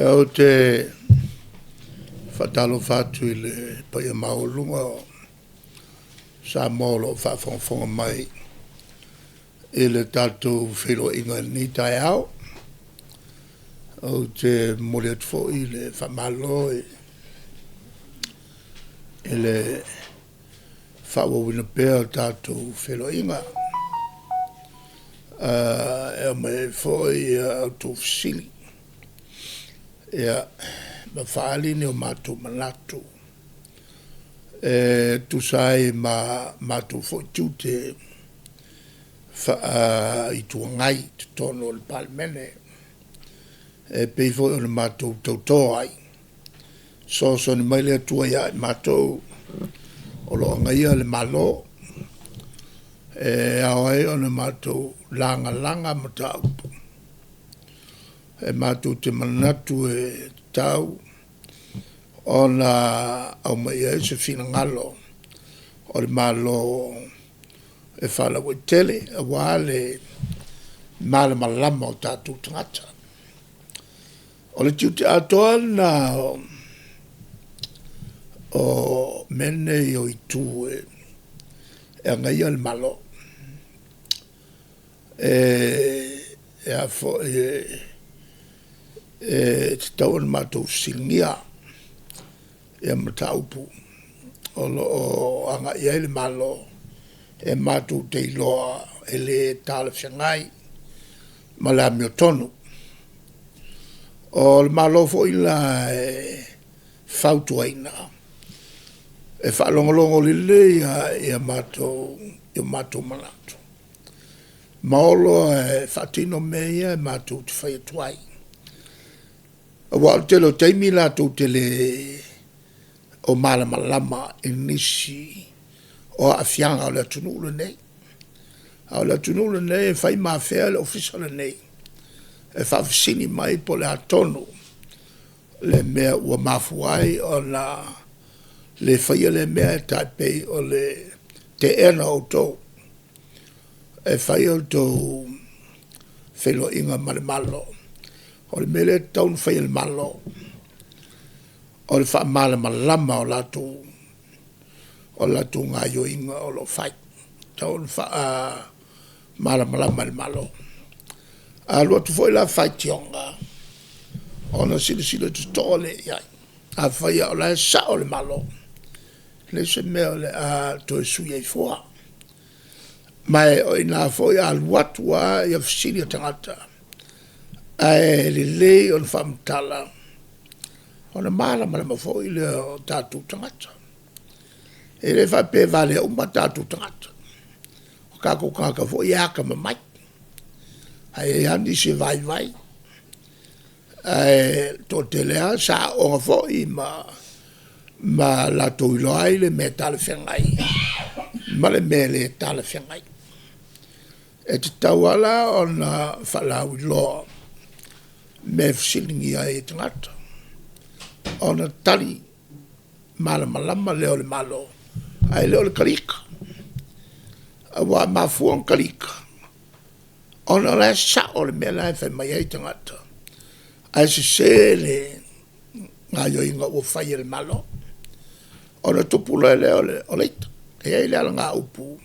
Ou te faatalofa atu i le paia maualuga o Samoa o lo o faafogafoga mai i le tatou feiloaiga i lenei taeao. Ou te momoli atu foi le faamalo i le faaauauina pea o tatou feiloaiga, e aumai ai foi a outou fesili, ma faaali ni o matou manatu e tusa ai ma matou foi tiute faa-Itu Agai i totonu o le Palemene, e pei foi ona matou tauto ai, fesoasoani mai le Atua ia i matou o lo o agaia le Malo, e ao ai ona matou lagalaga mataupu e matou te manatu e tatau ona aumai i ai se finagalo o le Malo e faalauaitele aua le malamalama o tatou tagata. O le tiute atoa lena o mea nei o Itu e agaia le Malo. E tatau ona matou fesiligia mataupu o lo o agai i ai le Malo e matou te iloa e le talafeagai ma le amiotonu. O le Malo foi la e fautuaina, e faalogologo lelei lava i o matou manatu ma o loa e faatino mea ia matou te fai atu ai. Aua o le tele o taimi latou te le o malamalama i nisi o aafiaga o le atunuu lenei. A o le atunuu lenei e fai ma afea le Ofisa lenei e faafesili mai po o le a tonu le mea ua mafua ai ona le faia lea mea, e tai pei o le teena o outou e fai a outou feiloaiga ma le Malo. O le mea lea e tatau ona fai e le Malo, o le faamalamalama o latou gaoioiga o lo o fai, e tatau ona faamalamalama e le Malo. A alu atu foi la faitioga, ona silasila totoa lea i ai. Afai lava o la e sao le Malo, e leai se mea o le a toe sui ai fua. Ma o i ina foi a alu atu lava fesili a tagata ae lelei ona faamatala, ona malamalama foi lea o tatou tagata. E le faapea e valea uma tatou tagata, o tatou tagata foi e atamamai, ae i ai lava nisi e vaivai, ae toatele lava sa aooga foi ma latou iloa ai le mea e talafeagai ma le mea e le talafeagai. E tatau lava la ona faalauiloa mea e fesiligia ai e tagata, ona tali malamalama lea o le Malo, ae le o le taliga. Aua e mafua ona taliga, ona o la e sao le mea la e fai mai ai tagata, ae sese le gaoioiga ua fai e le Malo. Ona tupu loa lea o le ita. E i ai le alagaupu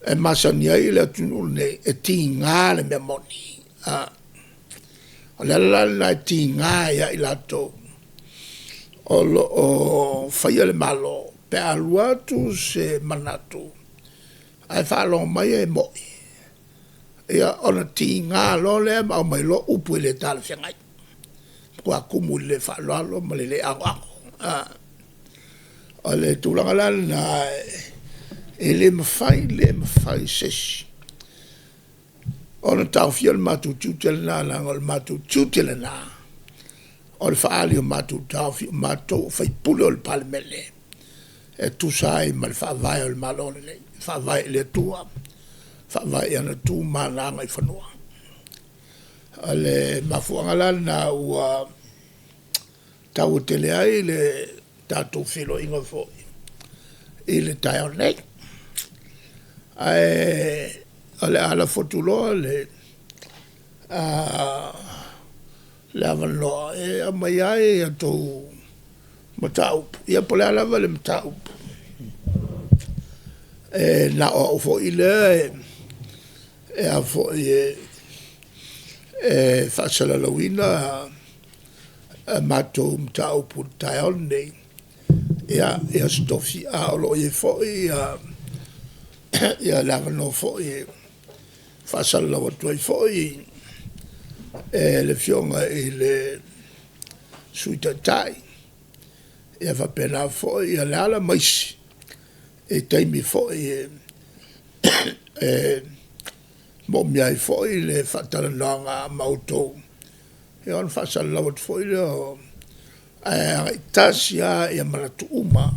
e masani ai le atunuu lenei, e tiga le mea moni. O le ala la lena e tiga ai ia i latou o lo o faia le Malo pe a alu atu se manatu ae faalogo mai e moi, ia ona tiga loa lea ma aumai loa upu e le talafeagai, matua tumu i le le faaaloalo ma le le anoano. O le tulaga la lena e le mafai, le mafai e se isi ona taofia le matou tiute lena, leaga o le matou tiute lena o le faaali o matou taofi o matou o sui usufono o le Palemene e tusa ai ma le Faavae o le Malo lenei, e Faavae i le Atua, Faavae i ana tu ma ana agaifanua. O le mafuaaga la lena ua taua tele ai le tatou feiloaiga foi i le taeao nei. Ae o le a lafo atu loa le le avanoa e aumai ai a outou mataupu, ia po o le a lava le mataupu. E na o au foi lea e a foi e faasalalauina a matou mataupu i le taeao lenei ia i Aso Tofi, a o lo o i ai foi le avanoa foi e faasalalau atu ai foi e le Afioga i le Sui Taitai ia faapena foi Leala ma isi i taimi foi e moomia ai foi le faatalanoaga ma outou, ia ona faasalalau atu foi lea o… Ae agai tasi lava manatu uma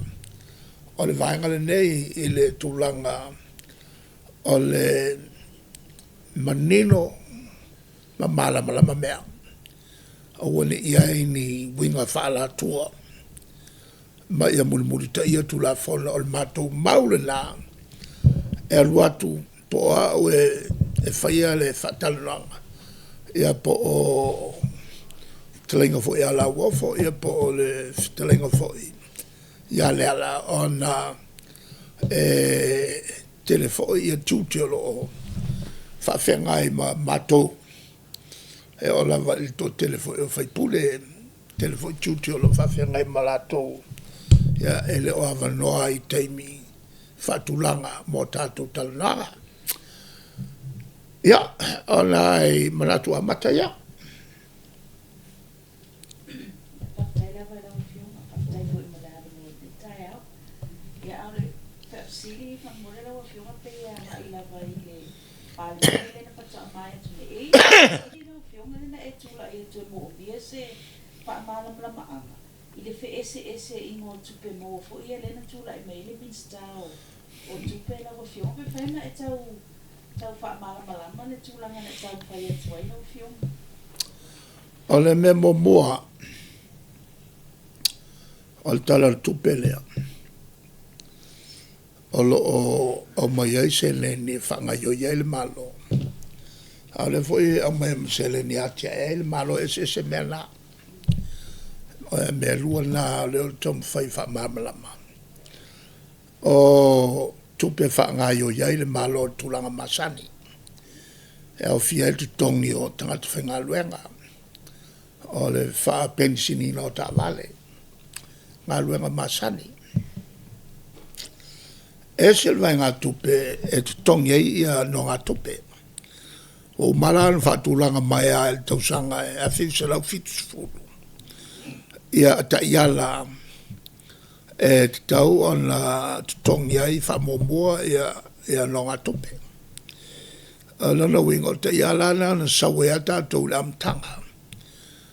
o le Vaega lenei i le tulaga o le manino ma malamalama mea. Aua ne i i ai ni uiga faaalatua ma ia mulimulitaia Tulafono. O le matou mau lena e alu atu po o au e faia le faatalanoaga, ia po o le fetalaiga foi ia Lauofo po o le fetalaiga foi ia Leala, ona e tele foi tiute o lo o faafeagai ma matou. E oo lava i le toatele foi o sui usufono, e tele foi tiute o lo o faafeagai ma latou, e le o avanoa i taimi faatulaga mo tatou talanoaga. Ia, o nai manatu amata ia. Faafetai lava i lau Afioga, faafetai foi mo le avanoa i lenei taeao. Ia, a o le faafesili faamolemole lau Afioga pei e agai lava i le Palemene lea na faatoa maea atu nei. E i ai nisi fesili lau Afioga lea na e tulai atu e moomia se faamalamalamaga i le feeseeseaiga o tupe maua foi ia lea na tulai mai ai le Minisita o Tupe lau Afioga. Pe mafai ona e tau faamalamalama le tulaga na e taumafai atu ai lau Afioga? O le mea muamua, o le Tala o le Tupe lea, o lo o aumai ai seleni e faagaoioi ai le Malo, a o lea foi e aumai ai ma seleni e atiae ai le Malo. E eseese mea na. O mea e lua na o lea ou te taumafai e faamalamalama. O tupe e faagaoioi ai le Malo i tulaga masani, e aofia ai le totogi o tagata faigaluega, o le faapenisiniina o taavale, galuega masani. Ese le vaegatupe e totogi ai nonogatupe. Ua uma la ona faatulaga mai lava i le tausaga 1970 taiala e tatau ona totogi ai faamuamua nonogatupe. O lona uiga o taiala na na sau ai lava tatou i le amataga,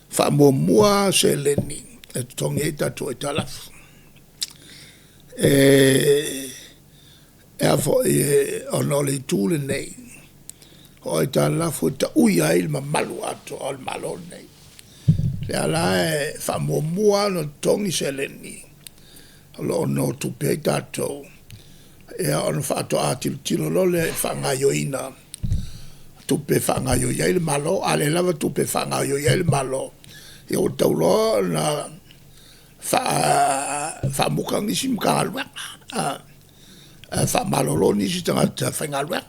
faamuamua seleni e totogi ai tatou aitalafu. E a foi ona o le itu lenei, o aitalafu e taui ai le mamalu atoa o le Malo lenei. O lea la e faamuamua lava ona totogi seleni o lo o nonogatupe ai tatou, ia ona faatoa tilotilo loa lea i le faagaoioiga o tupe e faagaoioi ai le Malo. A le lava tupe e faagaoioi ai le Malo, ia ua tatau loa ona faamuta nisi Matagaluega, faamalolo nisi tagata faigaluega,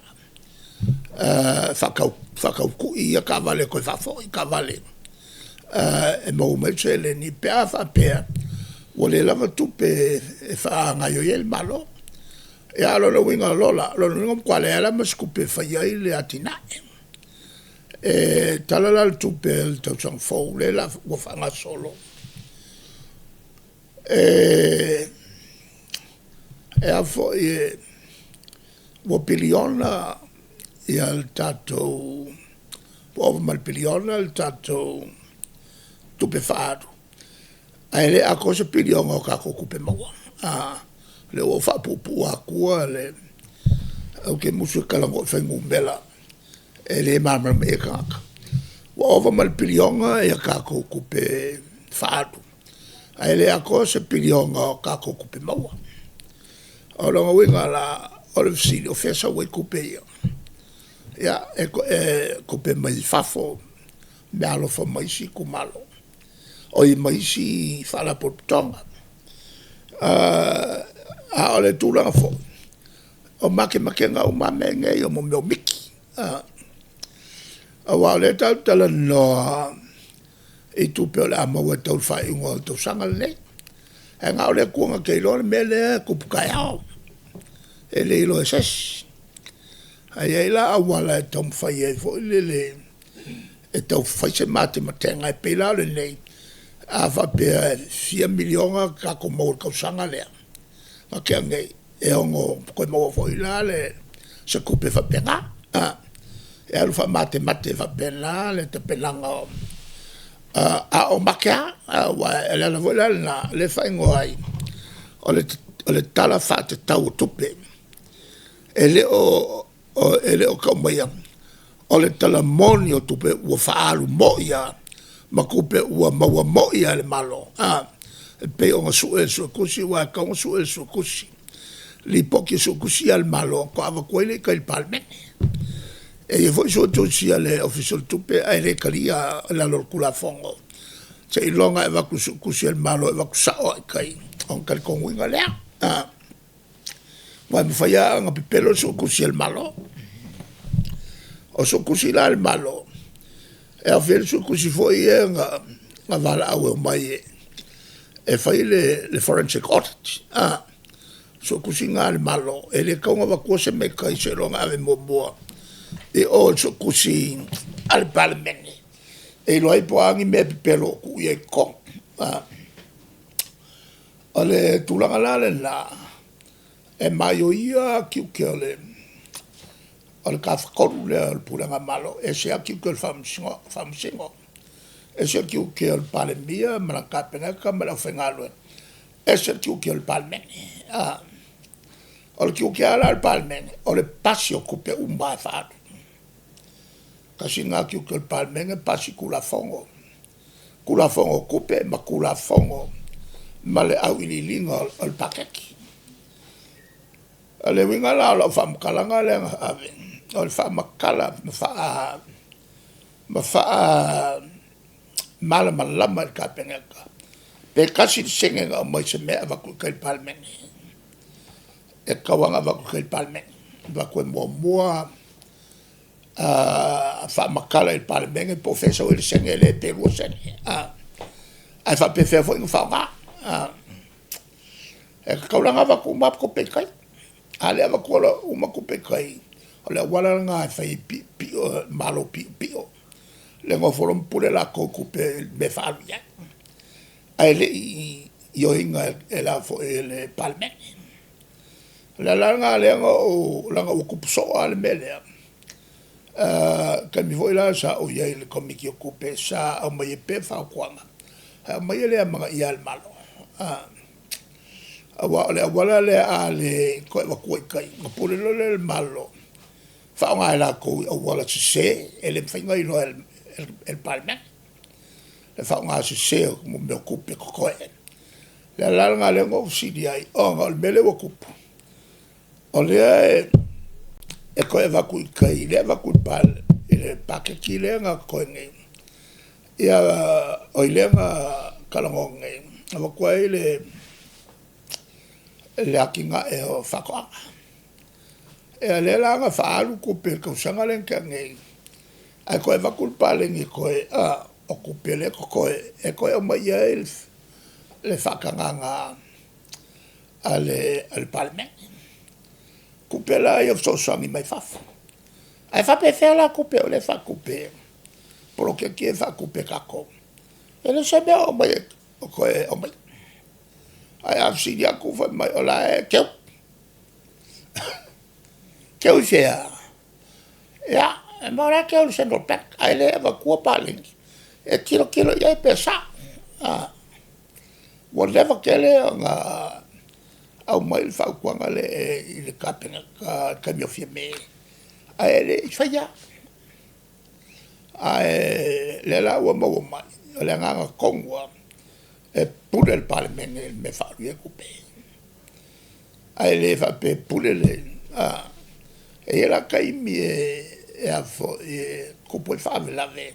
faatau tui ia taavale toe faafoi taavale e maua mai ai le seleni pe a faapea ua le lava tupe e faagaoioi ai le Malo. Ia a o lona uiga loa la, o lona uiga ua matua leai lava la ma se tupe e fai ai le atinae. E tala la o le tupe i le tausaga fou lea ua faagasolo, e a foi ua piliona le tatou, ua ova ma le piliona le tatou tupe faaalu, ae le atoa se piliona o tatou tupe maua. O lea ua ou faapuupuu atua le… Ou te musu e talanoa i fuainumera e le malamalama i ai tagata. Ua ova ma le piliona a tatou tupe faaalu, ae le atoa se piliona o tatou tupe maua. O lona uiga la o le fesili, o fea e sau ai tupe ia? Ia, e tupe mai fafo. meaalofa ma isi itumalo, oi ma isi faalapotopotoga. A o le tulaga foi, o matematega uma lava mea nei o mo mea o miti. Aua o lea tatou te talanoa i tupe o le a maua e tau i le faaiuga o le tausaga lenei. Ae na o le Atua na te iloa le mea lea e tupu taeao, e le iloa e se isi. Ae i ai la auala e taumafai ai foi lele e tau fai se matematega, e pei la o lenei, a faapea e fia miliona tatou maua i le tausaga lea na tea nei, e ono toe maua foi la se tupe faapena. E alu faamatemate faapena le tapenaga o… a o mate lava, aua o le ala foi la lena o lea e faaigoa ai o le Tala Faatatau o Tupe. E le o tau maia o le tala moni o tupe ua faaalu moi lava ma tupe ua maua moi lava e le Malo e pei ona sue e le Suetusi, aua e tatau ona sue e le Suetusi lipoti a Suetusi ia a le Malo ona faatoa avatu ai lea i tai i le Palemene. E i ai foi Suetusi a le Ofisa o le Tupe ae le talia i lalo o le Tulafono, seiloga e avatu e le Suetusi a le Malo e avatu sao lava i tai ona talitonuina lea. Aua e mafai lava ona pepelo le Suetusi a le Malo. O Suetusi la a le Malo, e aofia ai le Suetusi foi ia na valaau e omai e fai le forensic audit Suetusi na a le Malo, e le tatau ona avatua se mea i tai seiloga e ave muamua i o i le Suetusi a le Palemene e iloa ai po o a ni mea pepelo o tuu i ai i totonu. O le tulaga la lena, e maioio lava tiute o le Tafatolu lea o le Pulega a Malo, ese lava tiute o le Faamasino, ese tiute o le Palemia ma lana Kapeneta ma le aufaigaluega, ese le tiute o le Palemene. O le tiute lava la o le Palemene, o le pasi o tupe uma lava e faaalu. Tasi lena tiute o le Palemene, pasi Tulafono, Tulafono o Tupe ma Tulafono ma le auiliiliga o le Paketi. O le uiga la o lau faamatalaga lea na ave, o le faamatala ma faamalamalama e le Kapeneta, pe tasi le sene na aumai i se mea e avatu i tai i le Palemene, e tatau lava ona avatu i tai i le Palemene, avatu e muamua faamatala i le Palemene po o fea e sau ai le sene lea pe lua sene ae faapefea foi ona faaaoga. E tatau la ona avatu uma lava tupe i tai, a le avatua loa uma tupe i tai, o le auala lena e fai ai piopio Malo piopio, le nofo loa ma pule latou i tupe i le mea e faaalu i ai, ae le i ioeina e le a foi e le Palemene. O le ala la lena lea na ou, leaga ua tupu soo lava le mea lea, i taimi foi la sa ou i ai i le Komiti o Tupe sa aumai ai pea fautuaga, ae aumai e le amanaia lava e le Malo. Aua o le auala lea a le toe avatua i tai, ona pule loa lea o le Malo, faaaoga e latou i auala sese e le mafai ona iloa e le Palemene, le faaaoga sese o mea o tupe totoe. O le ala la lena lea na ou fesili ai, ona o le mea lea ua tupu, o lea e toe avatu i tai, lea e avatu i le paketi lea na totoe nei, oi lea na talanoa nei, avatu ai le atinae o faatoaga. Ia lea la na faaalu tupe i le tausaga lea na tea nei, ae toe avatu le paleni e toe o tupe lea e totoe e toe aumai i ai le faatagaga a le Palemene. Tupe la ia fesoasoani mai fafo. Ae faapefea la tupe o lea e faatupe, poloketi ia e faatupe e tatou? E leai se mea o aumaia o toe aumaia. Ae a fesili atu fai mai o la e teu. Teu i fea? Ia, o la e teu i le Central Bank ae le avatua paleni e tilotilo i ai pe sao. Ua leva tele ona aumai le fautuaga lea i le Kapeneta i le taimi o Fiame, ae le i faia lava. Ae o lea la ua maua mai, o le agaga tonu lava, e pule le Palemene i le mea e faaalu i ai tupe, ae le faapea e pule le… E i ai la taimi e tupu ai faalavelave.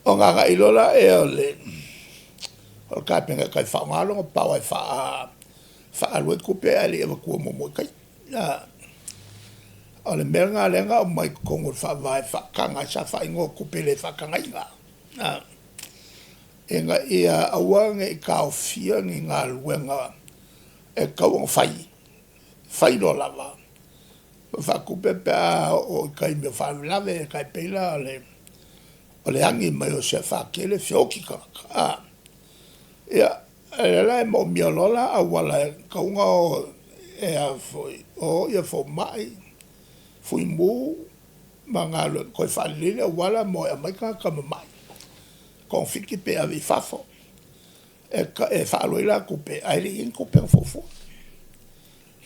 Ona agai loa lea o le Kapeneta e faaaoga lona power e faaalu ai tupe ae le i avatua muamua i tai. O le mea lena lea na aumai i totonu o le Faavae e faataga ai, sa faaigoa o tupe le faatagaina, ina ia aua ne i taofia ni galuega e tatau ona fai, fai loa lava ma faatupe pe a oo i taimi o faalavelave e tai pei la o le agi mai o se afa tele feoti tagata. Ia, o lea la e moomia loa la auala e tatau ona o e o ia fomai, fuimu ma galuega toe faalelei le auala mo e aumai tagata mamai togafiti pe ave i fafo. E faaalu ai la tupe ae le i i ai ni tupe na fuafua. O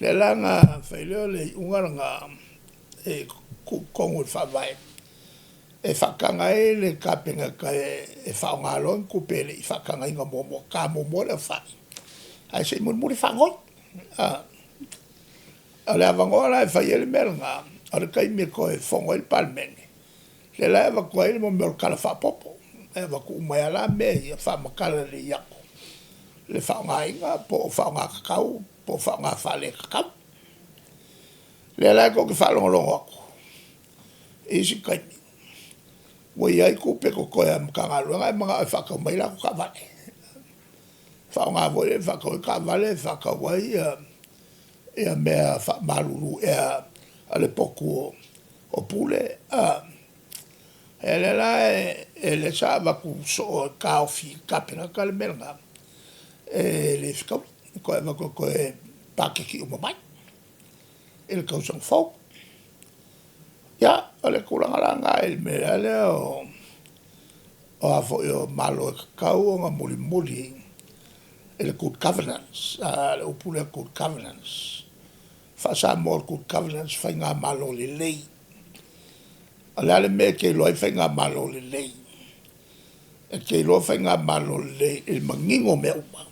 lea la na fai ai lea o le iuga lena e tuu i totonu o le Faavae e faataga ai le Kapeneta e faaaoga loa ni tupe e le i faatagaina muamua, ta muamua le aufai ae se i mulimuli faanoi. O le avanoa la e fai ai le mea lena, o le taimi e toe fono ai le Palemene, lea la e avatu ai le mea o le Tala Faaopoopo, e avatu uma ai lava la mea ia, faamatala lelei atu le faaaogaina po o faaaoga tatau po o faaaoga faaletatau. O lea la tou te faalogologo atu i isi taimi ua i ai tupe totoe a Matagaluega ae manao e faatau mai a latou taavale, faaaoga foi lea e faatau ai taavale, faatau ai ia mea faamalulu ea a le potu o Pule. O lea la e lea sa avatu soo e taofi e le Kapeneta le mea lena, e le fetaui, toe avatu e toe paketi uma mai i le tausaga fou. Ia, o le tulaga la lena i le mea lea o a foi o Malo e tatau ona mulimuli i le good governance. A o le upu lea good governance. Faa-Samoa o le good governance, faigamalo lelei. O le a le mea e te iloa ai faigamalo lelei? E te iloa faigamalo lelei i le manino o mea uma,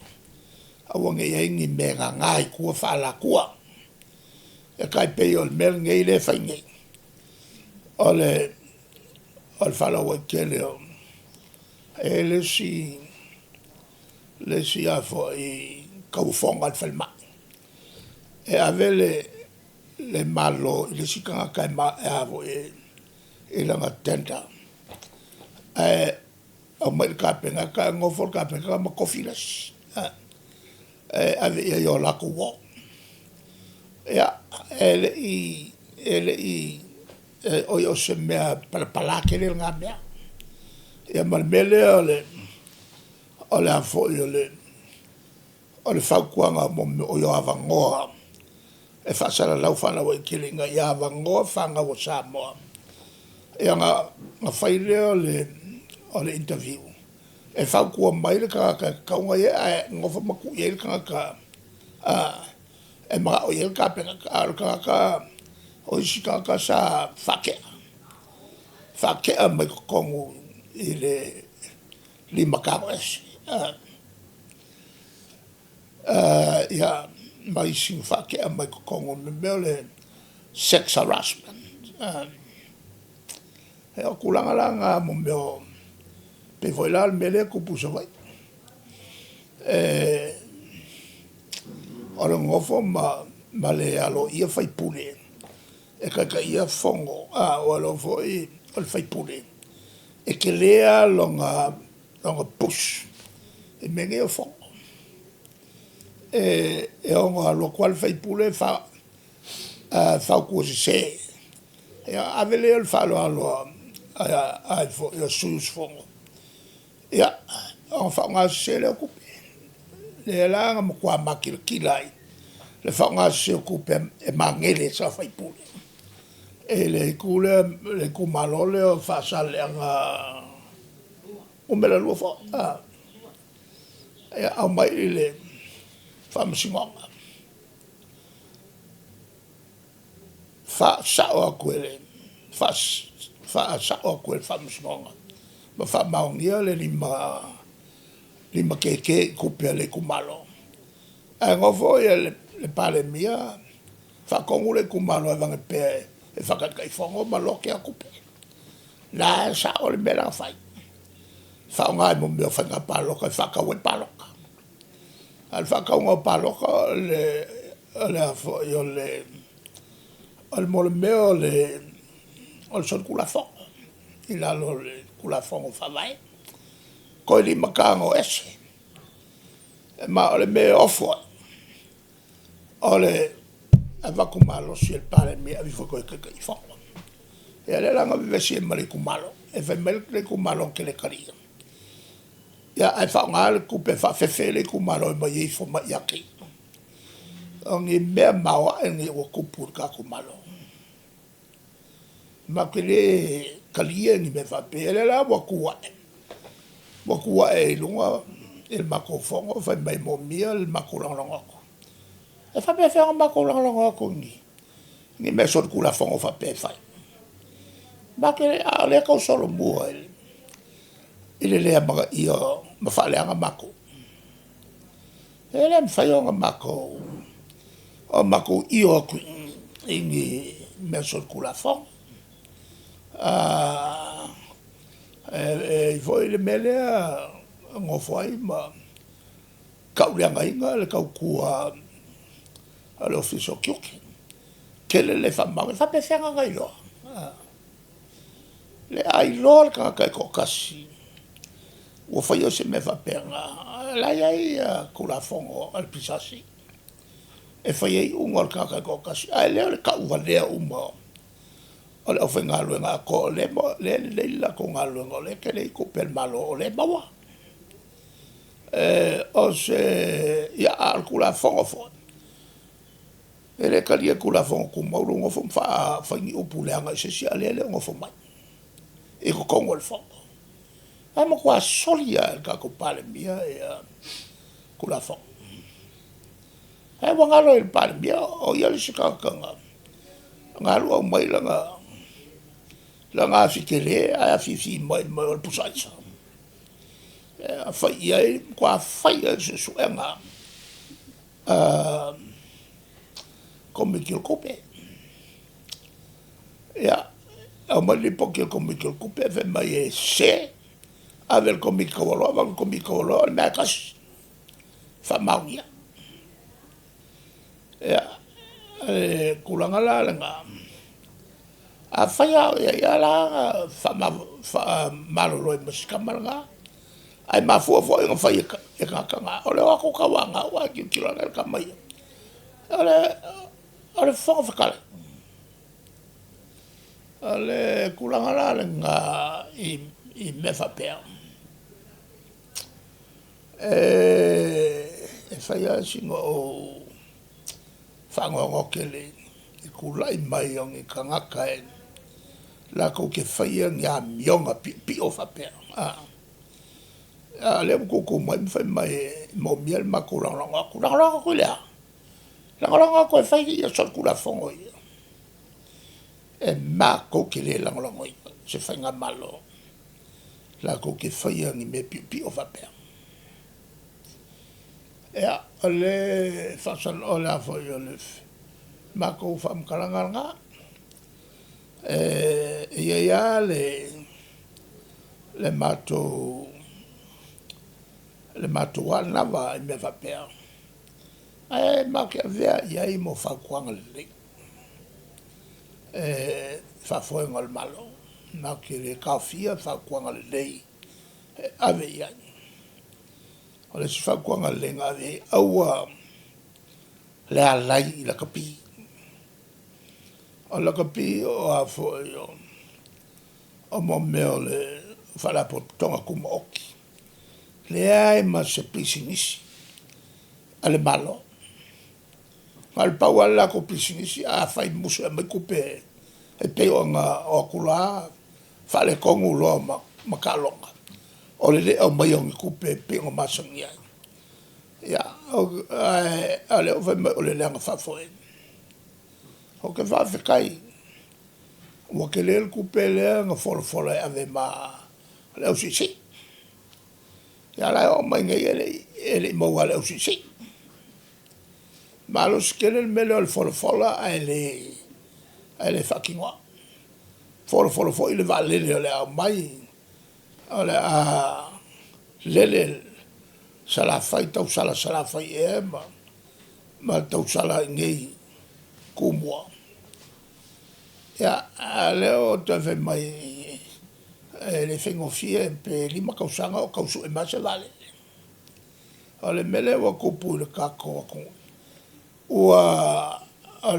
aua ne i i ai ni mea e nana i tua faaalatua. E tai pei o le mea lenei lea e fai nei, o le faalauaitele o… E i ai le isi tauofoga i le falemai, e ave le Malo i le isi tagata i lana tender ae aumai i le Kapeneta ae nofo le Kapeneta ma tofi le isi e ave i ai o latou uo. Ia, e le i, oi o se mea palapala tele lena mea. Ia ma le mea lea o le a foi o le fautuaga o avanoa e faasalalau faalauaitele ina ia avanoa fanau a Samoa, ia ona fai lea o le interview e fautua mai le tagata e tatau ona i ai, ae nonofo ma tuu i ai le tagata e manao i ai le Kapeneta. A o le tagata, o isi tagata sa faatea, faatea mai totonu i le limatago ese ia ma isi na faatea mai totonu o le mea o le sex harassment. Ia o tulaga la na mo mea o… pei foi la o le mea lea e tupu i Savaii. O le nonofo ma le aloaia faipule e taitaia fono, ua iloa foi o le faipule e tele lava lona push i mea nei o fono. E ono alu atu lava le faipule fautua sese, ia ona ave lea o le faaaloalo a sui usufono, ia ona faaaoga sese lea o tupe. Lea la na matua matilatila ai le faaaoga sese o tupe e magele e sui usufono i le itu lea, le itumalo lea o Faasaleleaga Nu.2 foi. Ia, aumai i le Faamasinoga, faasao atu e le Faamasinoga ma faamaonia le 5kk i tupe a le itumalo. Ae nofo le Palemia faatonu le itumalo e aveane pea e faataitaifono ma lote a tupe. O la e sao le mea la na fai. faaaoga i mo mea o faiga palota e faatau ai palota. A o le faatauga o palota o le o le a foi o le o le mo le mea o le solitulafono i lalo o le Tulafono Faavae. Toe lima tago ese. Ma o le mea e ofo ai, o le avatu malosi e le Palemia e ave ifo e toe Taitaifono. Ia lea la na vevesi ai ma le itumalo, e fai mai le itumalo na te le talia, ia ae faaaoga le tupe e faafefe ai le itumalo e omai e ifo mai ia te ia. O ni mea maoae nei ua tupu i le tatou Malo. Matou te le talia ni mea faapea, o lea la ua tu ae, ua tu ae i luga ia le matou fono fai mai e moomia le matou lagolago atu. E faapefea ona matou lagolago atu i ni mea solitulafono faapea e fai? Matou te le, a o lea e tau solomua i le le amanaia ma faaleaga matou. E le mafai ona matou io atu i ni mea solitulafono. E i ai foi le mea lea na nonofo ai ma tauleagaina le tautua a le Ofisa o Tiute, tele le le faamaoni. E faapefea ona iloa? A iloa le tagata e toatasi ua faia se mea faapena, o la e i ai Tulafono a le PSC e fai ai iuga o le tagata e toatasi, ae le o le tauvalea uma o le aufaigaluega atoa o lea e lelei le latou galuega o lea e tele tupe a le Malo o lea e maua. O se… ia, a o le Tulafono foi, e le talia e Tulafono Tumau lou nofo ma fai ni upu leaga i se isi a o lea e le o nofo mai i totonu o le Fono. Ae matua soli lava e le tatou Palemia ia Tulafono. Ae ua galo i le Palemia o ia le isi tagata na alu aumai lana afi tele ae afifi mai o le pusa aisa. E fai i ai, matua fai i ai le suesuega a le Komiti o Tupe. Ia, aumai le lipoti a le Komiti o Tupe fai mai e sese, ave i le Komiti Taualoa, avatu i le Komiti Taualoa o le mea lava e tasi, faamaonia. Ia, o le tulaga la lena, afai lava o ia ia la na faamalolo ai ma si tama lena. Ae mafua foi ona fai e tagata na, o le o atu tauanau ae tilotilo ane le tama ia, o le Fofoga Fetalai. O le tulaga la lena i mea faapea, e fai lava sina ou faanoanoa tele i le tulai mai o ni tagata e latou te faia ni amioga piopio faapea, a o lea ua tutu mai ma fai mai e moomia le matou lagolago atu. Lagolago atu i le a? Lagolago atu e fai solitulafono ia? E matou te le lagolagoina se Faigamalo latou te faia ni mea piopio faapea. Ia, o le o le a foi o le matou faamatalaga lena. E i ai lava le matou anava i mea faapea, ae matou te avea i ai mo fautuaga lelei e faafoega o le Malo. Matou te le taofia fautuaga lelei e ave i ai. O le isi fautuaga lelei na ave i ai, aua le alai i lakapi. O lakapi o a foi o mo mea o le Faalapotopotoga Tumaoti. Leai ma se pisinisi a le Malo, na o le pau lava le latou pisinisi, afai musu e aumai tupe e pei ona o atu loa faaletonu loa ma taaloga, o le le aumaia o ni tupe e pei ona masani ai. Ia, ae o lea ua fai mai o le leaga faafoeina. Ou te faafetai ua tele le tupe lea na folafola e ave ma le au siisii. Ia a o la e oo mai nei e le i maua e le au siisii. Malosi tele le mea lea o le folafola ae le faatinoa. Folafola foi le vaalele o le a omai o le a lele Salafai, tausala Salafai ea ma tausala i inei Tumua. Ia, a o lea ua toe fai mai e le faigofie pe 5 tausaga o tau sue mai se vaalele. O le mea lea ua tupu i le tatou atunuu, ua o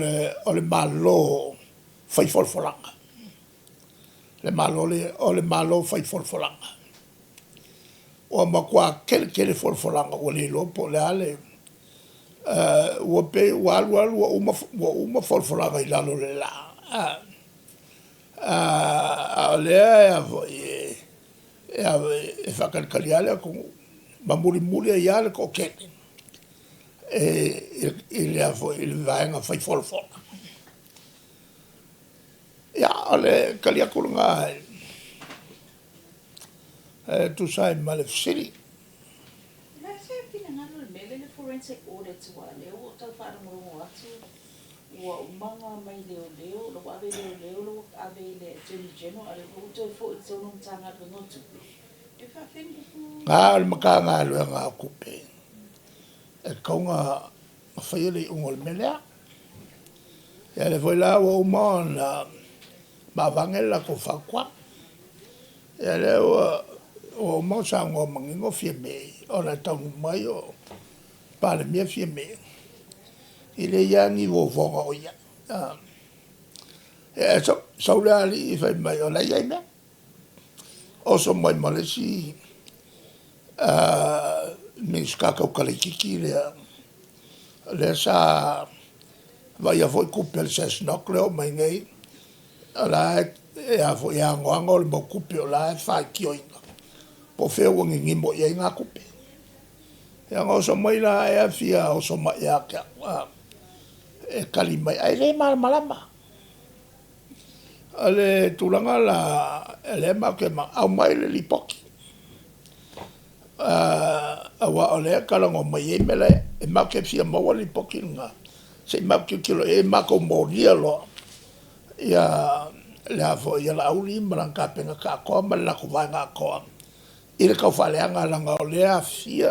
le Malo fai folafolaga. Le Malo lea, o le Malo fai folafolaga. Ua matua tele tele folafolaga ua le iloa po o le a le ua pei ua alu alu ua uma folafolaga i lalo o le la, a o lea e a foi e faatalitali lava le atunuu ma mulimuli ai lava le toatele i le vaega fai folafola. Ia, o le tali atu lena e tusa ai ma le fesili. O le a se finagalo i le mea lea le forensic audit aua o lea ua ou tau faalogologo atu ua uma ona aumai i leoleo, ua ave i leoleo ua ave i le Attorney General a o lea foi ua toe foi i totonu o le Matagaluega o Tupe. E faapefea ona tupu? A o le Matagaluega o Tupe e tatau ona faia le iuga o le mea lea. Ia lea foi la ua uma ona aveane le latou fautuaga. Ia lea ua uma ona saunoa manino Fiame ona e taunuu mai o Palemia Fiame, e leai lava ni vovoga o i ai. Ia sau le alii fai mai o la e i ai mea, oso mai ma le isi Minisita tautala itiiti lea, lea sa vaaia foi tupe a le SASNOC lea e oo mai nei o la e anoano le mau tupe o la e faitioina po o fea ua ninimo i ai na tupe. Ia ona oso mai la ai a fia oso mai ia te au e tali mai ae le malamalama. O le tulaga la o lea matou te aumai le lipoti, aua o lea e talanoa mai ai mea la e i ai. E matou te fia maua le lipoti lena se i matou tilotilo i ai matou molia loa ia le Laauli ma lana Kapeneta atoa ma le latou vaega atoa i le tau faaleaga leaga o lea e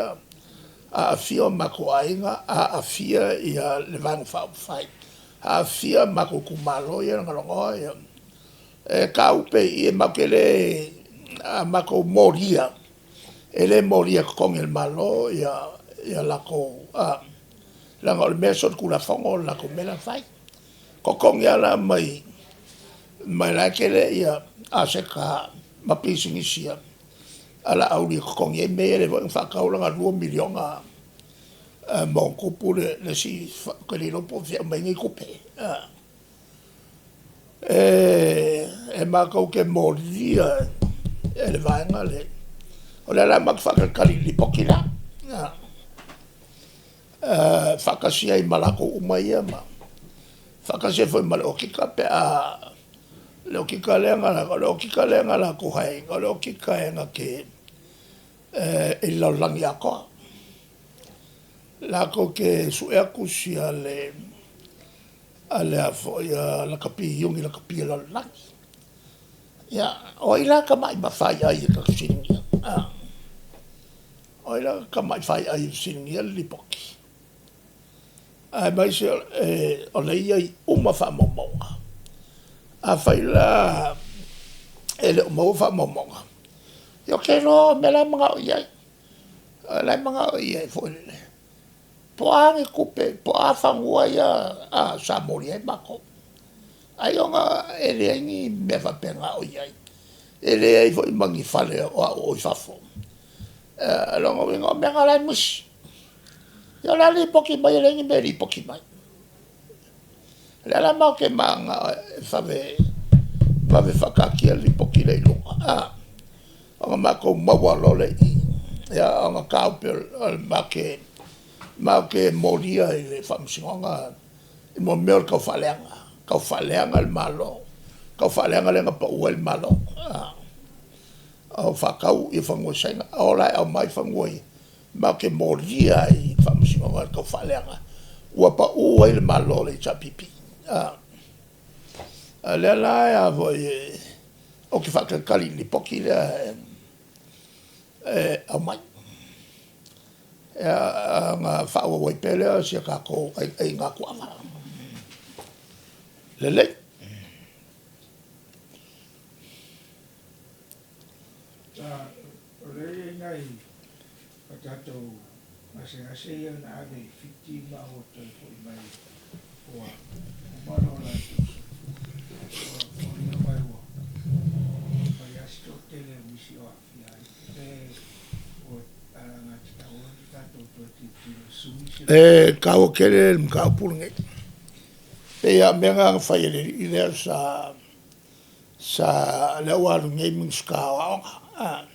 aafia o matou aiga, aafia le Vaega Faaupufai, aafia matou itumalo ia e lagalagoa. E taaupe i i, matou te le, a matou molia, e le molia e totogi e le Malo ia latou, leaga o le mea e solitulafono le latou mea la e fai. Totogi lava la mai, ma o la e tele aseta ma pisinisi a Laauli e totogi ai mea ia, lea foi na faatau lana $2 miliona ma ona tupu le isi, ou te le iloa po o fea e aumai ai nei tupe. E matou te molia e le Vaega le… O lea la matou te faatalitali i le lipoti lea, faatasi ai ma latou uma ia ma faatasi ai foi ma le Okika pe a… le Okika lea na latou hire ina o le Okika e na te i le lalolagi atoa. Latou te sue atu sia le a lakapi Iuni lakapi o le lalolagi. Ia, o ai la tamai faiai e ta te fesiligia? O ai la le tamai faiai e fesiligia le lipoti? Aemaise o lea e i ai uma faamaumauga. Afai la e le o maua faamaumauga, ia ou te iloa o mea la e manao i ai, o la e manao i ai foi lele, po o a ni tupe, po o a fanua ia sa molia ai matou. Ailoga e leai ni mea faapena o i ai, e leai foi ma ni fale o au o i fafo. O lona uiga o mea na o la e misi. Ia o le a le lipoti mai? E leai ni mea e lipoti mai. O lea la matou te mananao e vave, vave faataatia le lipoti lea i luga ona matou maua loa lea i i, ona taope matou te molia i le Faamasinoga mo mea o le taufaaleaga, taufaaleaga le Malo, taufaaleaga lea na pau ai le Malo, o faatau fanua i Saina. O la e aumai fanua ia, matou te molia ai i le Faamasinoga le taufaaleaga ua pau ai le Malo o le HRPP. A o lea la ou te faatalitali i le lipoti lea. e aumai. Ia, ona faaauau ai pea lea o si a tatou aiga tuava. Lelei. O lea e i ai nai o tatou gasegase ia na ave i Fiti ma ua toe foi mai ua uma lo latou soifua. Ua foliga mai ua fai lava si toatele o nisi o aafia ai. Pe ua alagatatau ona tatou toe tilotilo e sui se E taua tele le mataupu lenei. Pei lava o mea na na fai e le alii lea sa sa lea ua alu nei Minisita o Aoga, a,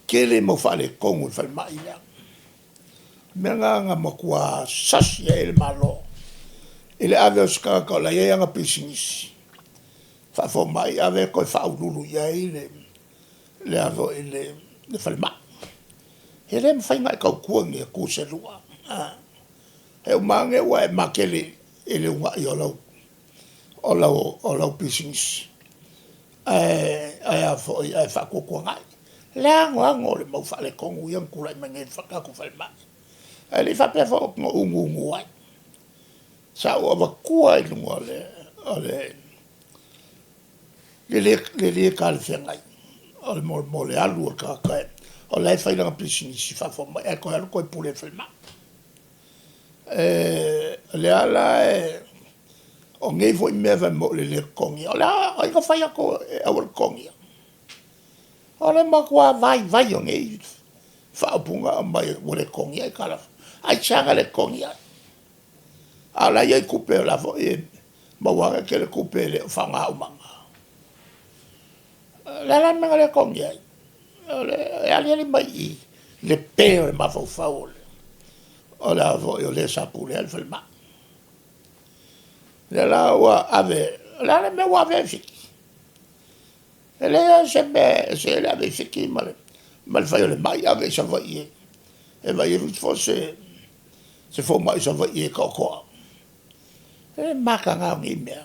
tele mau faaletonu i le falemai lea. O mea na na matua sasi ai le Malo i le ave o se tagata o la e i ai ana pisinisi faafomai ave toe faauluulu i ai le le a foi le falemai. E le mafai ona e tautua i ni Atua se lua, a. E uma ane ua e matele i le uunai o lau o lau o lau pisinisi ae a foi ae faatuatuanai. Le anoano o le mau faaletonu ia na tulai mai nei i le tatou falemai. Ae le i faapea foi na ou gugu ai, sa ou avatua i luga o le le le talafeagai o le mo le alu o le tagata o la e fai lana pisinisi faafomai ae toe alu toe pule i le falemai. O lea la o nei foi mea fai mai o le lē totogia, o le a? O ai na fai atu e aua le totogia? O le matua vaivai o nei faaupuga e aumai ua le totogia aitalafu. Aisea na le totogia ai? A o la e i ai tupe o la foi e maua ane e tele tupe e le o faaaoga uma? O le a la le mea na le totogia ai? O le e aliali mai i i le pe o le mafaufau o le a foi o le sa pulea le falemai. Lea la ua ave, o le a le mea ua ave ai i Fiti? E leai lava se mea e ese ai le ave i Fiti ma le fai o le mai ave i Savaii e vaai ifo se fomai i Savaii e toatoa. O le mataga o nei mea.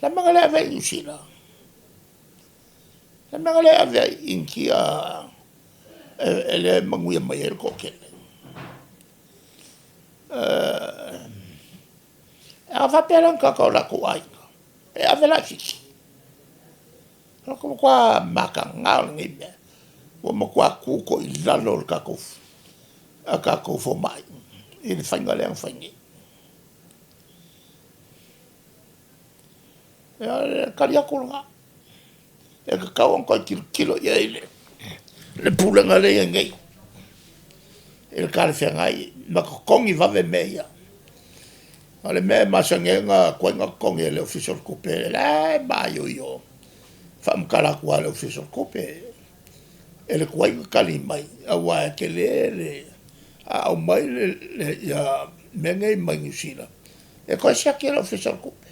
O le a le mea na le ave ai i Niu Sila? O le a le mea na le ave ai i Initia lea e manuia mai ai le toatele? A faapea la ni tagata o latou aiga, e ave la i Fiti? O le matua mataga o lenei mea, ua matua tuto i lalo le tatou a tatou fomai i le faiga lea na fai nei. Ia o le tali atu lena, e tatau ona toe tilotilo i ai le Pulega lea e i ai nei i le talafeagai ma totogi vave mea ia. O le mea e masani ai ona tuai ona totogi e le Ofisa o le Tupe, o la e maioio faamatala atu lava e le Ofisa o le Tupe e le tuai ona tali mai aua e tele le… A aumai ia mea nei mai Niu Sila, e toe siaki e le Ofisa o le Tupe,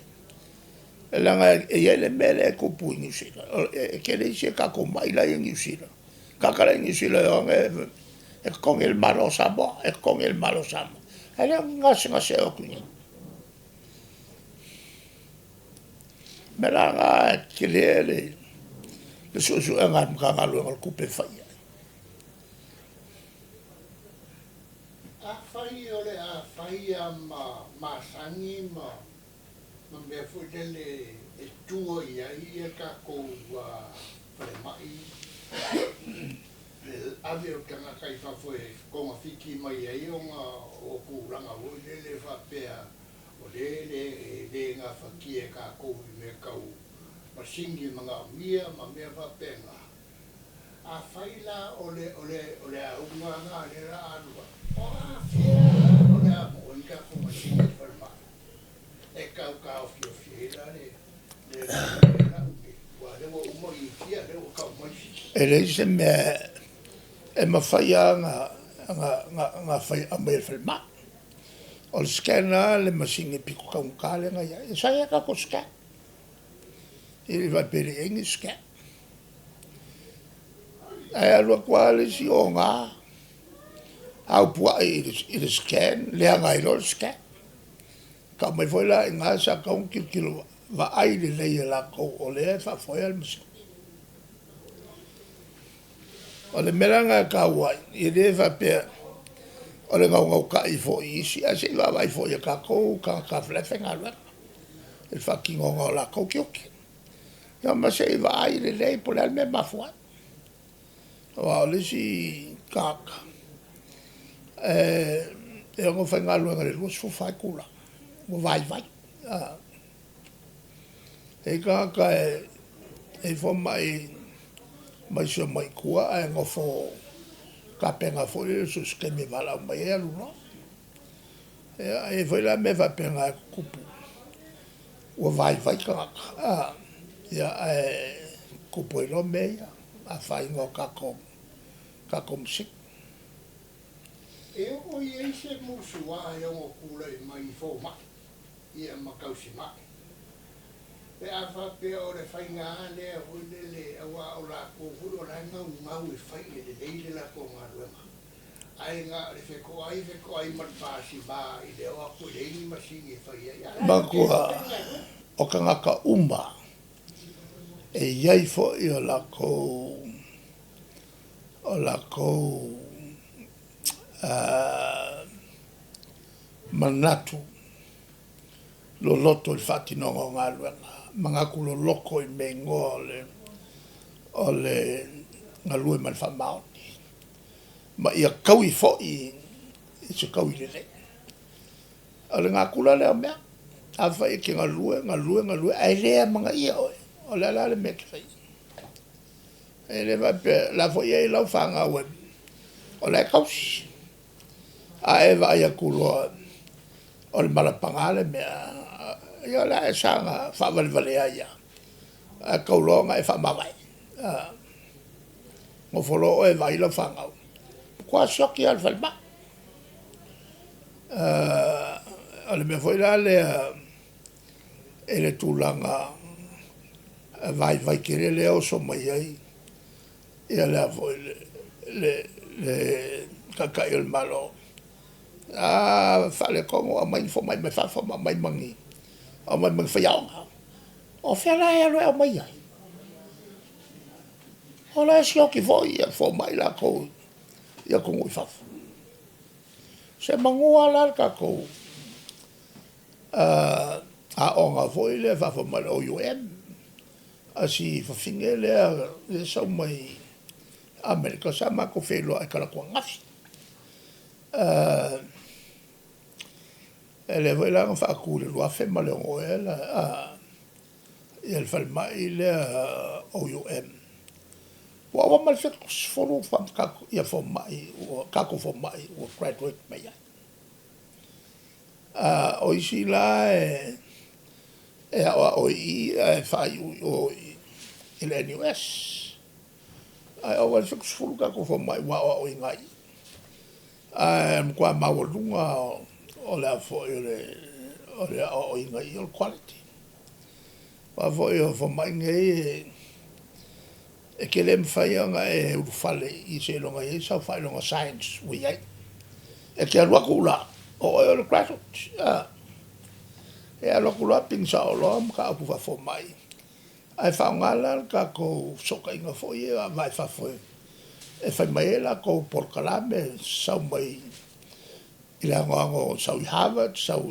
leaga e i ai le mea lea e tupu i Niu Sila, e tele isi a tatou mai la e i Niu Sila, tagata la e i Niu Sila e o ane e totogi e le Malo o Samoa, e totogi e le Malo o Samoa, ae le o ni gasegase e o atu i inei. O le mea la lena e tetele le suesuega a le Matagaluega o le Tupe e fai i ai. Afai o le a fai lava ma masani ma mea foi lele e tua i ai ia tatou falemai, le ave o tagata i fafo e togafiti mai ai ona o tulaga foi lele faapea o lea e le gafatia e tatou i mea tau masini e manaomia ma mea faapena. Afai la o le auga lena lea o le a alu ai, o afea la o le a maua ai ni tatou masini i le falemai e tau taofiofi ai la le laumea aua o lea ua uma Initia, o lea ua tau mai Fiti. E leai se mea e mafai lava ona fai aumai e le falemai. O le scanner lava le masini pito taugata lea na i ai. Sa i ai a tatou scan, e le faapea e le i i ai ni scan. Ae alu atu lava le isi ona, aupuai i le scan leaga ai loa le scan. Tau mai foi la i ina sa tatau ona tilotilo vaai lelei e latou o lea e faafoea le masini. O le mea la lena e taua ai, e le faapea o le gaugautai foi i isi, ae se i vaavaai foi i tatou tagata la e faigaluega i le faatinoga o latou tiute. Ia ma se i vaai lelei po o le a le mea e mafua ai. Aua o le isi tagata, e ono faigaluega i le 24 itula, ua vaivai. E i ai tagata e i ai fomai mai si omai i tua ae nofo tapena foi lele so o se taimi e valaau mai ai alu loa. Ia, e i ai foi la mea faapena e tutupu, ua vaivai tagata, ia ae tutupu ai loa mea ia, afaina o tatou masini. E oo i ai se musua e ono tulai mai i fomai ia ma tausimai pe a faapea o le faiga lava lea foi lele aua o latou foi o la e naunau e fai ia lelei le latou galuega ae na o le fetoai fetoai ma le pasima i le o atu e leai ni masini e fai ai, a o la e Manatua, o tagata uma e i ai foi o latou manatu loloto i le faatinoga o galuega, manatu loloto i mea igoa o le galue ma le faamaoni, ma ia taui foi i se taui lelei. O le natura lea o mea, afai e te galue, galue, galue ae le amanaia oe, o le a la le mea e te faia? E le faapea, o la foi e i ai lau fanau o la e tausi, a e vaai atu loa o le mala paga le mea, ia o le a e saga faavalevalea ai lava, ae tatau loa ona e faamavae. Nofo loa oe e vaai lau fanau, matua sioki lava o le falemai. O le mea foi la lea i le tulaga vaivai tele lea e oso mai ai ia le a foi le Taitai o le Malo, a faaletonu aumai ni fomai mai fafo ma aumai ma ni faiaoga. O fea la e alu e aumai ai? O la e sioki foi fomai latou i atunuu i fafo. Semeamanu lava la le tatou aoga foi lea faafomai le OUM, a si fafine lea e sau mai Amerika sa matou feiloai i talaatu ananafi. Lea foi la na faatu i le 2006 ea le falemai lea OUM, ua ova ma le 70 ia fomai, tatou fomai ua graduate mai ai. O isi la e aoao i i ae faaiu i o i le NUS. Ae ova i le 70 tatou fomai ua aoaoina i i. Ae matua maualuga o le a foi o le aoaoina i i o le quality. Aua foi o fomai nei e te le mafai ona e ulufale i i seiloga e i ai sau faailoga science ua i ai. E te alu atu la, o oe o le graduate, e alu atu loa pigi sao loa mataupu faafomai, ae faaaoga la le tatou fesootaiga foi ia va i fafo e fai mai ai latou polokalame, sau mai i le anoano, sau i Harvard, sau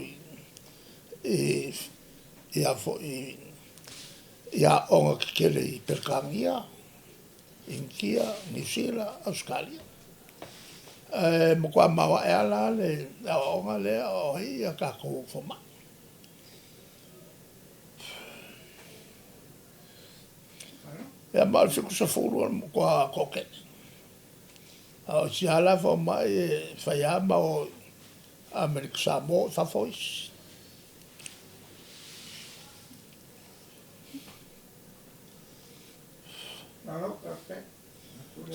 i a foi i aoga tetele i Peretania, Initia, Niu Sila, Ausetalia. Ae matua maoae lava la le aoaoga lea e aoao ai a tatou fomai. Ia ma o le 70 o le matua toatele. A o isi lava la fomai e fai lava ma o i Amerika Samoa, o fafo isi.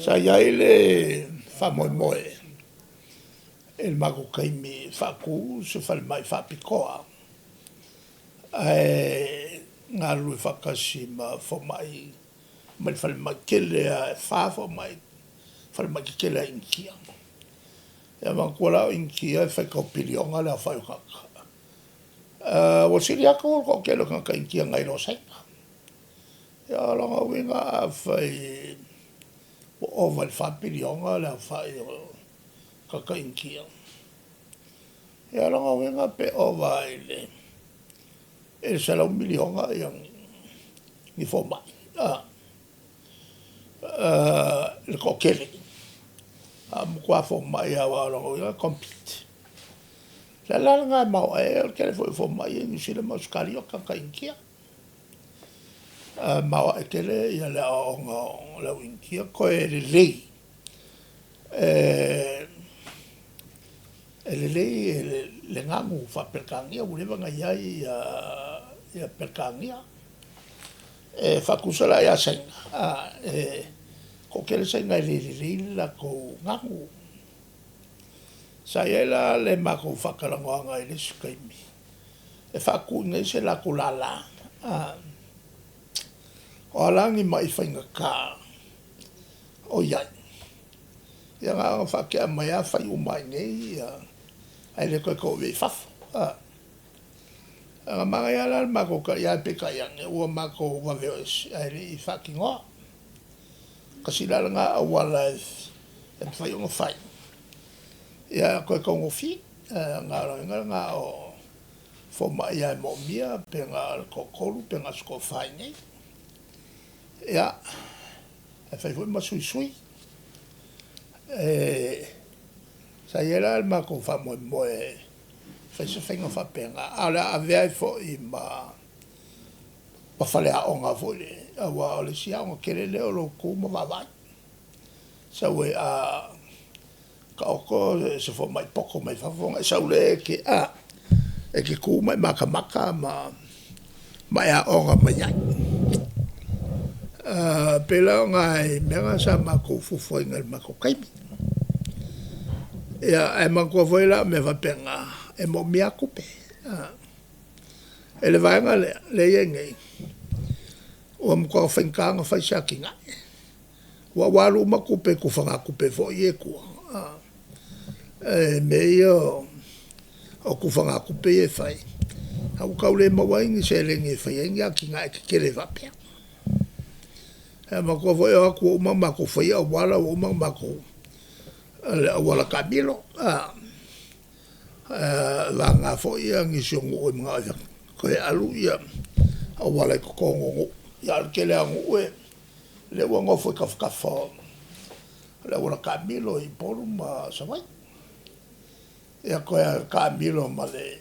Sa i ai le faamoemoe i le matou taimi e faatu se falemai faapitoa ae galulue faatasi ma fomai mai le falemai tele lava, e fa fomai, falemai tetele a Initia. Ia manatua la o Initia e faitau piliona le aofai o tagata. Ua sili atu le toatele o tagata Initia nai lo Saina. Ia o lona uiga afai ua ova i le $4 piliona le aofa'i o tagata Initia. Ia o lona uiga pe ova i le $100 miliona ni foma'i le toatele, a o matua fomai lava aua o lona uiga e compete. O le ala la lena e maoae ai o le tele foi o fomai ia i Niu Sila ma Ausetalia o tagata Initia. Maoae tele le aoaoga o le au Initia, toe lelei, e lelei le gagu faa-Peretania ua leva ona i ai Peretania. E faatusa la ia Saina, e toatele Saina e le lelei le latou gagu. Sa i ai la le matou faatalanoaga i le isi taimi e faatu i inei se latou lala, o a la ni mai faigata o i ai, ia na ona faatea mai lava fai uma lava i inei ae le toe tau avea i fafo. Na manaia lava la le matou taiai, ae peitai ane ua matou vave o ese ae le i faatinoa. Tasi la lena auala e mafai ona fai, ia toe taugofie, na o le na o fomai lava e moomia, pe na o le toatolu pe na o se toafa i inei. Ia, ae fai foi ma suisui. Sa i ai la le matou faamoemoe e fai se faiga faapena, a o le a avea ai foi ma faleaoga foi lea, aua o le isi aoga tele lea o lou tu ma vaavaai. Sau ai a taoto se fomai poto mai fafo ona e sau lea e te e te tu ma e matamata ma e aoga mai ai. Pei la o nai mea na sa matou fuafuaina i le matou taimi. Ia, ae manatua foi la o mea faapena, e moomia lava tupe. I le vaega lea, lea e i ai nei, ua matua faigata ona fai se atinae, aua ua alu uma tupe i tufagatupe foi ia e i tua i mea ia o tufagatupe ia e fai, a ua tau le maua ai ni seleni e fai ai ni atinae tetele faapea. Ae manatua foi e o atu ua uma ona matou faia auala, ua uma ona matou, le auala taamilo, vagana foi nisi o nuu e mananao e toe alu auala i totonu o nuu, a o le tele lava o nuu lea ua nofo i tafatafa o le auala taamilo i Upolu ma Savaii. Ia toe taamilo ma le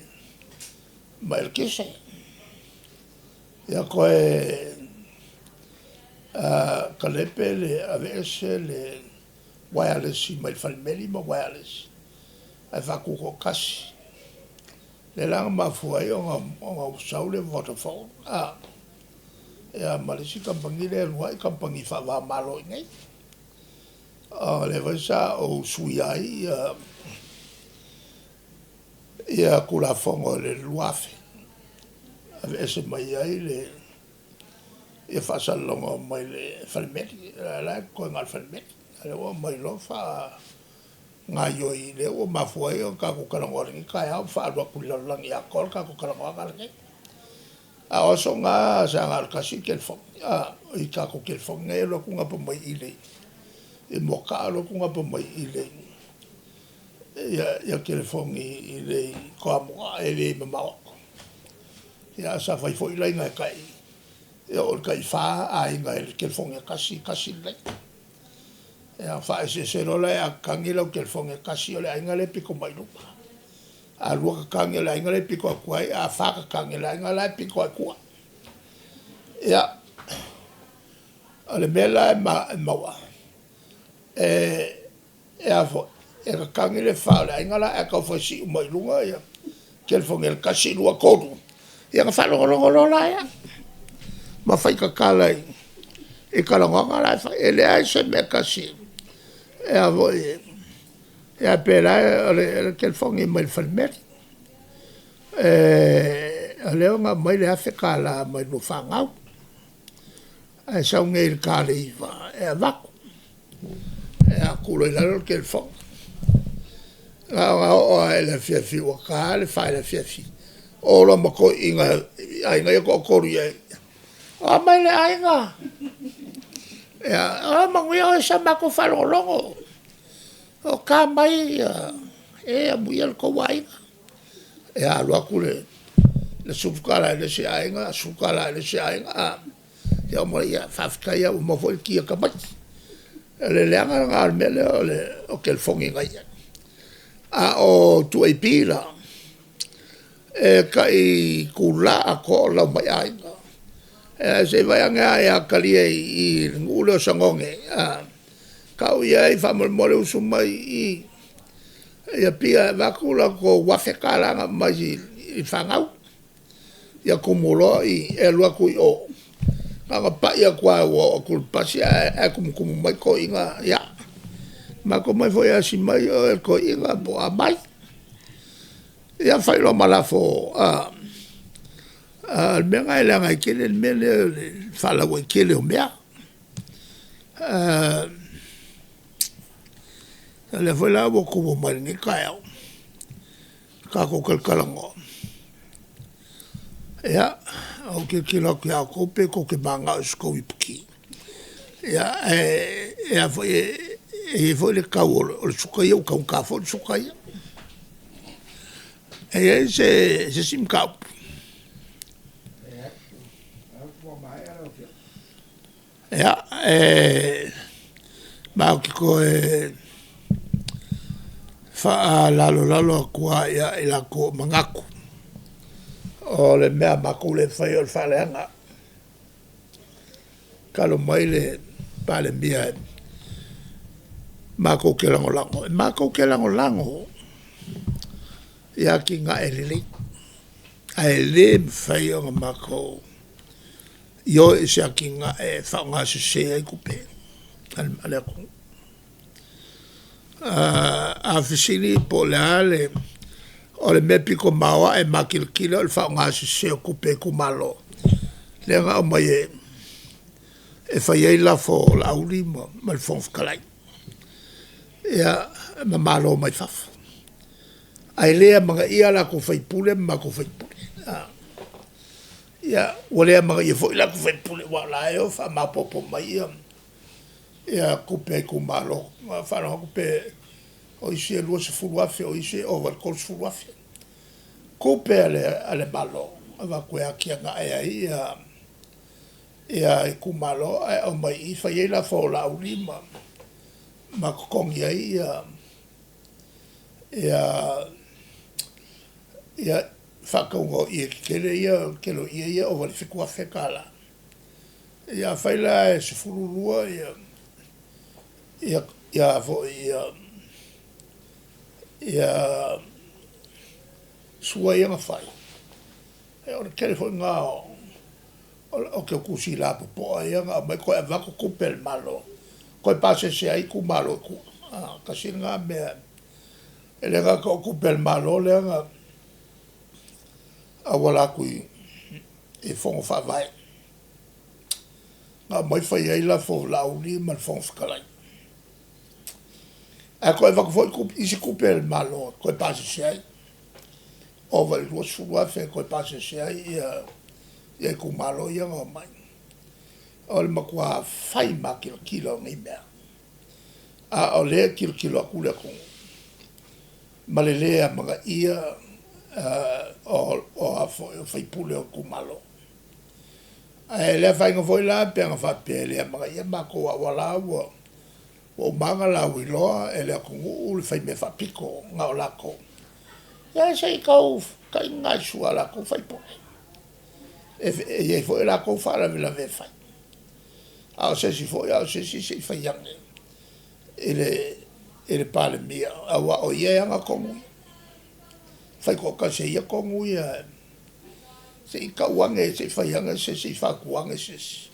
eletise, ia toe talepe le aveese le uaealesi mai le falemeli ma uaealesi ae faatutoatasi. Lea la na mafua ai ona sau le Vodafone ia ma le isi kamupani lea e alu ai kamupani faava-o-Malo i inei. O lea foi sa ou suia ai ia Tulafono i le 2000, aveese mai ai ia faasalalauga mai le falemeli, a o la e totoe na o le falemeli, a o lea ua aumai loa faagaoioi, lea ua mafua ai ona tatou talanoa i lenei taeao ma faaalu atu i le lalolagi atoa le tatou talanoaga lenei. A o aso na sa na o le tasi le telefoni, i tatou telefoni nei e alu atu gapa mai i i Moataa alu atu gapa mai i i telefoni i Toamua, e le mamao atu. Ia ae sa fai foi laina e tai, e oo i le tai fa aiga i le telefoni e tasi, e tasi le laina. Ia faaeseese loa la, a tatagi lau telefoni e tasi, o le aiga lea e pito mai i luma. A lua tatagi o le aiga lea e pito atu ai, a fa tatagi, o le aiga la e pito atu i tua. Ia, o le mea la e maua, e tatagi le fa o le aiga la ae tau fai si'u mai luga ia telefoni a le tasi, lua, tolu, ia ona faalogologo loa lea ma fai tatala i talanoaga la e fai. E leai se mea e tasi e a pe la o le telefoni mai le falemeli. O lea na aumai le $1000 mai le Nuafagau, ae sau nei i le ta o le 9:00 e avatu, ia tuu loa i lalo le telefoni. Na ona oo lava i le afiafi ua ta le 4 i le afiafi, o loa ma toeaiina i aiga ia e toatolu i ai, o a mai le aiga? Ia, o manuia oe i sa matou faalogologo o ta mai e amuia lo outou aiga. Ia alu atu le $10 i le isi aiga, $10 i le isi aiga, ia oo mai loa, ia faafetai lava ua maua foi le ki a tamaiti. O le leaga lena o le mea lea o telefoni na i ai. A o 2AP la, e tai itula atoa o lau mai aiga. Se i vaai ane lava ia talia i i i le nuu lea o Sagone, tau i ai faamolemole usu mai i i i Apia e avatu la outou $1000 na aumai i fanau. Ia tumu loa i, e alu atu i o, na ona pai atu lava ua oo atu i le pasi ae tumutumu mai toeaiina, ia matou omai foi e asi mai oe e le toeaina po o a mai. Ia fai loa ma lafo, a o le mea lena e leaga ai tele le mea lea o le faalauaitele o mea. O lea foi la ua outou omai i lenei taeao tatou talatalanoa, ia, ou tilotilo atu ia outou pei tou te mananao i sa tou iputi. Ia, ae e a foi e i ai foi le tau o le suka ia ua taugata foi le suka ia. E i ai se isi mataupu? Ia, e matou te toe faalalolalo atu lava ia i latou o manatu o le mea a matou lea e fai o le faaleaga. Tatalo mai le Palemia matou te lagolago, e matou te lagolago i atinae lelei, ae le mafai ona matou ioe i se atinae e faaaoga sese ai tupe a le atunuu. A fesili po o le a le, o le mea pito maoae makilatila o le faaaoga sese o tupe a itumalo, lea na aumai e fai ai lafo o Laauli ma le Fofoga Fetalai, ia ma Malo mai fafo. Ae le amanaia a latou sui usufono ma matou sui usufono. Ia, ua le amanaia foi latou sui usufono aua o la e o faamaopoopo mai ia tupe a itumalo. Na ou faalogo atu pe o isi e $20,000 o isi e ova i le $30,000 tupe a le Malo e avatu e atiae ai itumalo, ae aumai i i fai ai lafo a Laauli ma totogi ai ia faatauga o ie tetele ia, o le tele o ie ia e ova i le $7,000. Ia afai la e 12 sua ia na fai, ia o le tele foi lena o teutusi lapopoa ia na aumai toe avatu tupe a le Malo toe pasese ai itumalo i tua. Tasi lena mea, e le gata o tupe a le Malo lea na auala atu i Fono Faavae, na aumai fai ai lafo o Laauli ma le Fofoga Fetalai, ae toe avatu foi isi tupe a le Malo e toe pasese ai, ova i le $20,000 e toe pasese ai itumalo ia na omai. O le matua fai makilatila o nei mea, a o lea e tilotilo atu le atunuu ma le le amanaia o sui usufono o itumalo. Ae le afaina foi la pe ana faapea e le amanaia matou aua o la ua uma ona lauiloa e le atunuu le faimea faapito na o latou. Ia se i tau ta'i nai sua a latou sui usufono, e i ai foi a latou faalavelave e fai, a o se isi foi a o se isi, se i fai ane i le Palemia aua o ia e ana tonu ia, e faitoatasi e ia tonu ia, se i tau ane se i fai ane se isi, se i fautua ane se isi.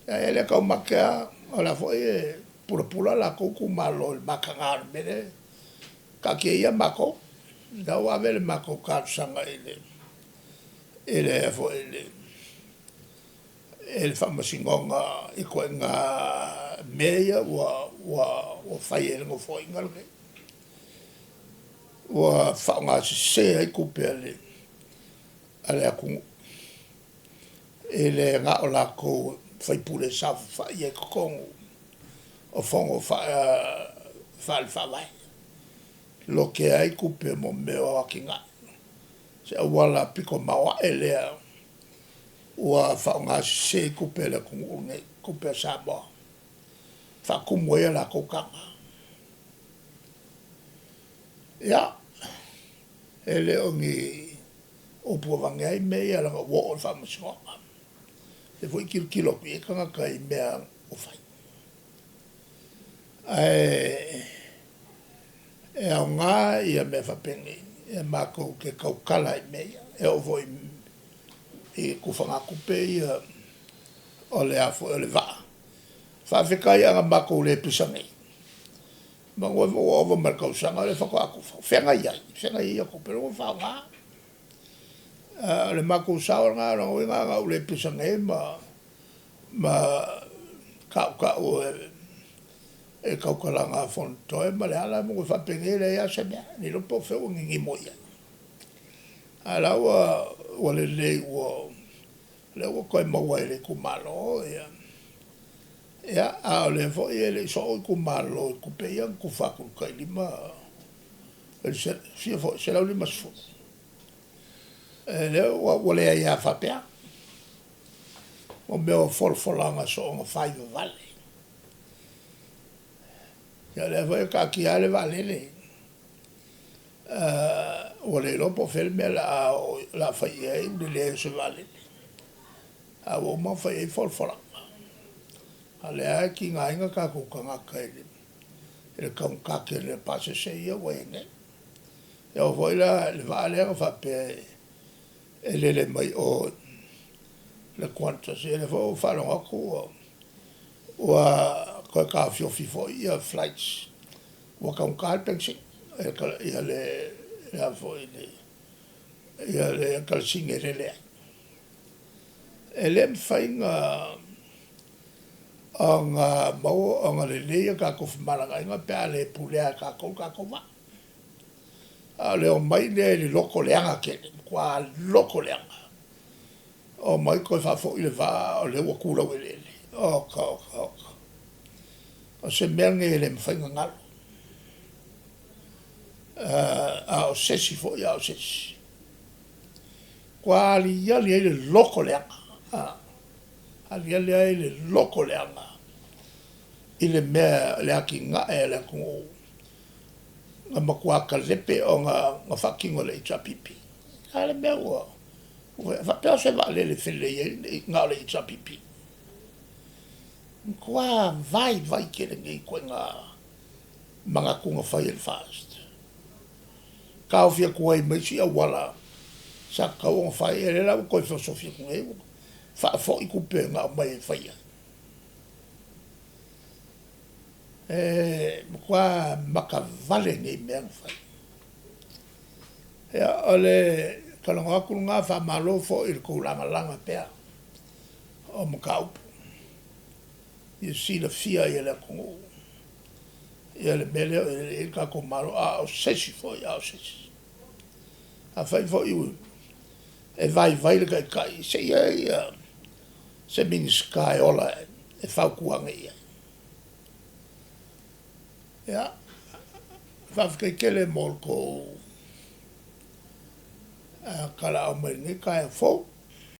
Ae le taumate lava, o la foi e pulapula latou itumalo i le mataga o le mea lea. Taatia ia matou, o la ua ave le matou talosaga i le Faamasinoga i ituaiga mea ia ua fai e le Nofoaiga lenei, ua faaaoga sese ai tupe a le atunuu i le na o latou. sui usufono e saofafai ai i totonu o fono faale-faavae, lotea ai tupe mo mea o atinae. Se auala pito maoae lea ua faaaoga sese ai tupe a le atunuu lenei, tupe a Samoa, faatumu ai a latou taga. Ia, e le o ni upu avane ai mea ia leaga ua oo i le Faamasinoga. O lea foi e tilotilo atu i ai tagata i mea ua fai. Ae e aoga ia mea faapenei e matou te tautala ai i mea ia. E oo foi i tufagatupe ia o le a foi o le vaa. Faafetai ana matou le pisa nei, manu foi ua ova ma le tausaga o lea faatoa tufa. O fea na i ai? O fea na i ai ia tupe? O lea ua faaaoga. O le matou sao lena, o lona uiga ana ou le pisa nei ma tautau e tautalaga a Fonotoe ma Leala manu e faapenei e leai lava se mea, le iloa po o fea ua ninimo i ai. A o la ua lelei ua, lea ua toe maua e le itumalo ia, a o lea foi e le i soo itumalo i tupe ia na tufa atu i le tai lima, fia foi, 150. O lea ua leai lava faapea, o mea o folafolaga soona fai vavale. Ia o lea foi e taatia lava le vaalele, ua le iloa po o fea le mea o le a fai i ai le leai o se vaalele, a ua uma ona fai i ai folafolaga. A o lea lava e tigaina o tatou tagata i le taugata tele o pasese ia ua i ai nei. E oo foi la i le vaa lea na faapea e lele mai o le Qantas, ia o lea foi ua ou faalogo atu ua toe taofiofi foi ia flights ua taugata le penisini, ia le a foi le kalasini e lele ai. E le mafai ona maua ona lelei a tatou femalagaaiga pe a le pulea e tatou le tatou vaa. A o le omai lea i le loto leaga tele, matua loto leaga, omai toe faafoi le vaa o lea ua tu laueleele. Oka oka oka. O se mea lenei e le mafai ona galo, a o se isi foi a o se isi. Matua aliali ai le loto leaga, aliali ai le loto leaga i le mea, le atinae a le atunuu na matua talepe ona na faatino e le HRPP. A le mea ua faapea o se vaalele e felelei ai na o le HRPP. Matua vaivai tele nei ituaiga manatu na fai e le FAST. Taofi atu ai ma isi auala sa tatau ona fai, ia lea la ua toe feosofi atu nei ua faafoi tupe na aumai e fai ai. E matua matavale nei mea na fai. Ia, o le talanoa atu lena, faamalo foi i le tou lagalaga pea o mataupu ia silafia ai e le atunuu ia le mea lea o i ai le tatou Malo, a o se isi foi a o se isi. Afai foi e vaivai le Taitai, se i i ai se Minisita e ola e fautua ane i ai. Ia, faafetai tele mo le tou talaau mai i lenei taeao fou.